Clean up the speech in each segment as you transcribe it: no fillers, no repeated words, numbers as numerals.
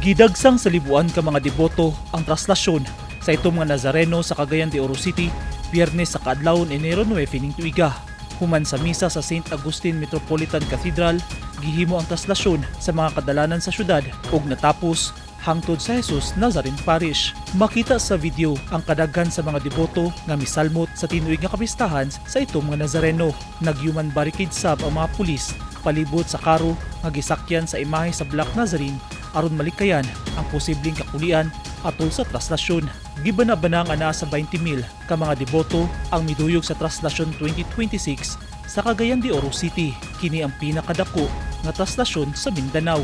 Gidagsang sa libuan ka mga deboto ang traslasyon sa itong mga Nazareno sa Cagayan de Oro City, Biyernes sa kaadlawon, Enero 9 ning tuiga. Human sa misa sa St. Augustine Metropolitan Cathedral, gihimo ang traslasyon sa mga kadalanan sa syudad ug natapos hangtod sa Jesus Nazarene Parish. Makita sa video ang kadaghan sa mga deboto nga misalmot sa tinuig nga kapistahan sa itong mga Nazareno. Nag-human barricade sab ang mga pulis palibot sa karo nga gisakyan sa imahe sa Black Nazarene aron malikayan ang posibleng kakulian atol sa traslasyon. Gibana-bana nga naa sa 20,000 ka mga deboto ang miduyog sa Traslasyon 2026 sa Cagayan de Oro City. Kini ang pinakadako nga traslasyon sa Mindanao.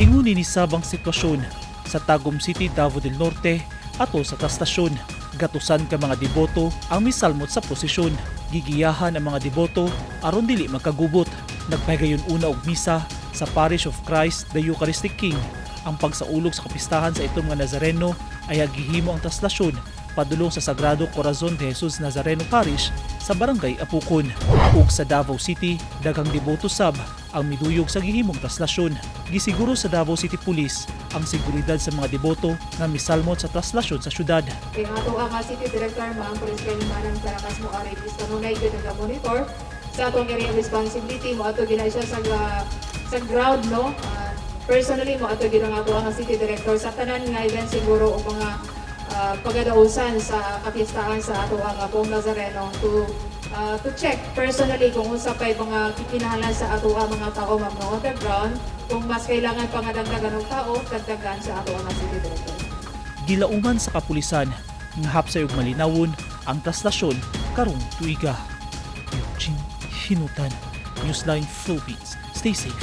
Ingon ni sab ang sitwasyon sa Tagum City, Davao del Norte atol sa traslasyon. Gatusan ka mga deboto ang misalmot sa prosesyon. Gigiyahan ang mga deboto aron dili magkagubot. Nagpahigayon una og misa sa Parish of Christ the Eucharistic King. Ang pagsaulog sa kapistahan sa itong mga Nazareno ay gihimo ang traslasyon padulong sa Sagrado Corazon de Jesus Nazareno Parish sa Barangay Apukon. Ug sa Davao City, daghang deboto sab ang miduyog sa gihimong traslasyon. Gisiguro sa Davao City Police ang seguridad sa mga deboto nga misalmot sa traslasyon sa syudad. Kay ang ato ang City Director, Ma'am Police Colonel Manang Caracas Moarid, is kanunay gyud nag-monitor sa atong area of responsibility. Mo ato gina siya sa ground, no? Personally, mo ato gyud ang ato ang City Director sa tanan nga event siguro o mga pagkadausan sa kapiestahan sa ato ang Poong Nazareno to check personally kung unsa pay mga kikinahanglan sa ato ang mga tao, ma'am, no, on the ground. Kung mas kailangan pa nga dagdagan og tao, dagdagan sa ato ang City Director. Gilauman sa kapulisan nga hapsay ug malinawon ang traslasyon karong tuiga. Eugene Hinutan, Newsline Philippines. Stay safe.